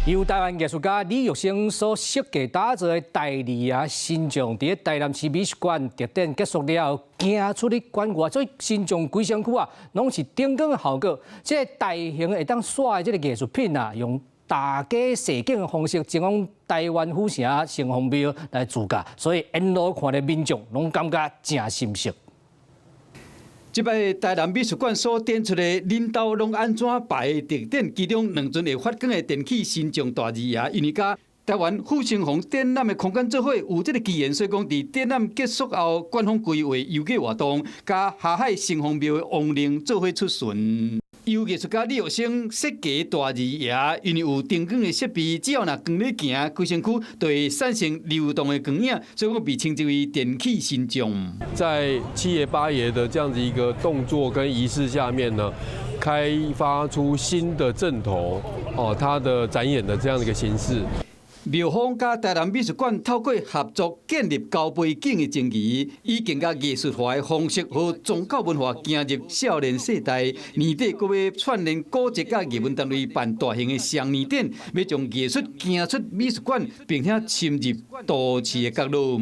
由台灣藝術家李玉生所設計打造的大二爺神像，佇台南市美術館特展結束了後，行出去館外，所以神像規身軀啊，攏是燈光的效果。這個大型會當徙的這個藝術品啊，用大家踅景的方式前往台灣府城城隍廟來駐駕，所以沿路看的民眾攏感覺誠心適。這擺台南美術館所展出的恁兜攏按怎擺的特展，其中兩尊會發光的電氣神像大二爺，因為佮台灣府城隍展覽的空間做伙有這个機緣，所以講佇展覽結束後，館方規劃遊街活動，佮霞海城隍廟的亡靈做伙出巡。由藝術家李玉生設計大二爺，因為有燈光的設備，只要若光咧行，規身軀就會產生流動的光影，所以講被稱之為電氣神像。在七爺八爺的這樣子一個動作跟儀式下面呢，開發出新的陣頭，哦，它的展演的這樣的一個形式。廟方佮台南美術館透過合作建立高背景的情誼，以更加藝術化的方式予宗教文化行入少年世代。年底閣欲串聯古蹟佮藝文單位辦大型的雙年展，欲將藝術行出美術館，並且深入都市的角落。